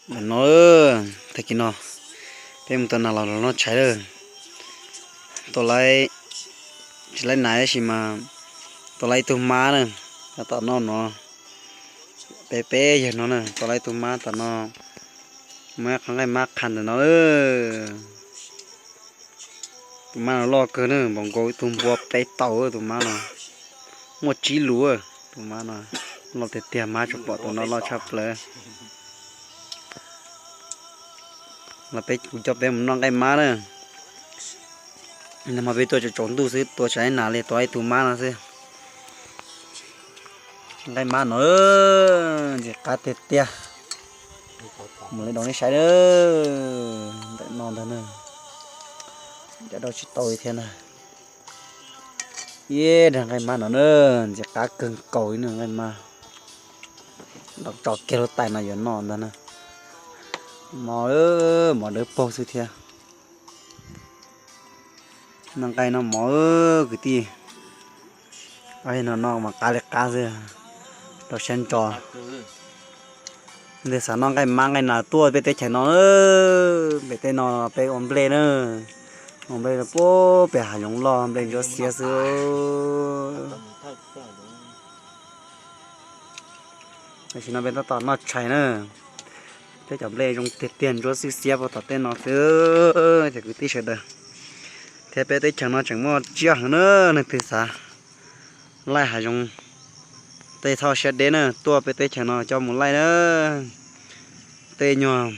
Ntawm no, tag kis no peb mus tua nas los noj tshais lawm. Tua, tsis laib nas tab sis mas tua laib ib tug mab na, tab tom noj no. Peb peb yawg no na, tua laib ib tug mab tom no, muab ib qho nqaij mab qha ntawm no. Tus mab no loj kawg na, npaum nkaus ib tug npua peb tau tus mab no. Muaj tsib lus tus mab no, loj tiag tiag, mab tsuas pom tus no loj tshaj plaws. Los peb, kuv coj peb mus noj nqaij mab na. Nag hmo peb tuaj tsaus ntuj xwb, tua tsis laib nas li, tua ib tug mab no xwb. Nqaij mab no ntxim qab tiag tiag. Mus li rau nej saib na, ntawm no ntag na. Cov rau tsis tau li thiab na. Ib daig nqaij mab no na, ntxim qab kawg nkaus li na nqaij mab. Nrov tso kiag lub tais no yuav noj ntag na. Mov, mov dawb paug xwb thiab. Noj nqaij noj mov kwv tij. Ob yawg no noj mas qab li qab xwb, rau siab ntso. Leej twg xav noj nqaij mab nqaij nas tuaj peb teb chaws no, pem tej no peb ua nplej na. Ua nplej puag pem hav zoov loj, nplej ntsuab xiab xwb. Tam sim no peb tab tom noj tshais na. Peb cov nplej zoo tiag tiag, ntsuab xwb xiab puag tom tej no xwb. Cov kwv tij sawv daws, thiab peb teb chaws no tseem muaj tsiaj heev na, leej twg xav laij hav zoov tej thauj siab deb na, tuaj peb teb chaws no coj mus laij na. Tej nyuag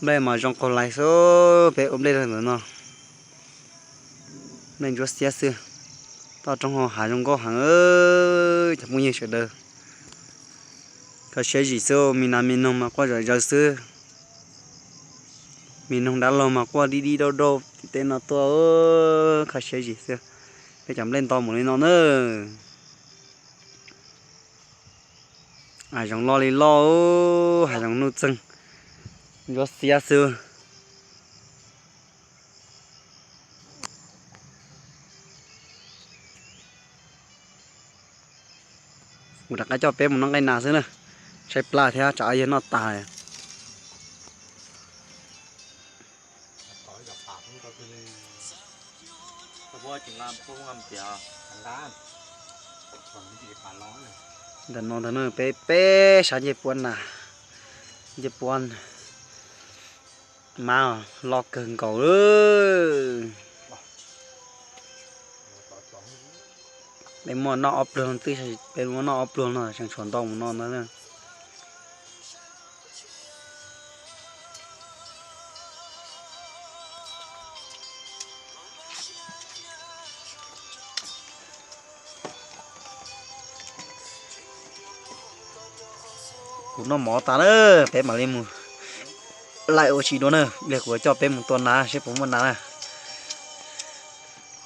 nplej mas zoo qaug lais xwb, peb ua nplej rau ntawm no. Nplej ntsuab xiab xwb. Toj roob hauv hav zoo nkauj heev, cov phooj ywg sawv daws. Kho siab zim xwb, me nas me noog mas quaj zom zaws xwb. Me noog dab laug mas quaj dib dib dauj dauj tim tej no tuaj, kho siab zim xwb. Peb cov nplej nto mus li no na. Hav zoov loj li loj, hav zoov nuj txeeg, ntsuab xiab xwb. Kuv rov qab coj peb mus noj nqaij nas xwb na. Tshaib plab thiab, tsam ob yawg noj tas. Ntawm no ntag na, peb peb sab ncej puab na, ncej puab na. Mab loj kawg nkaus. Peb muaj noj ob pluag twb, peb muaj noj ob pluag no tseem tshuav ntau mus no ntag na. Kuv noj mov tas na, peb mam li mus laij ua si dua na, ib pliag kuv coj peb mus tua nas seb puas muaj nas na.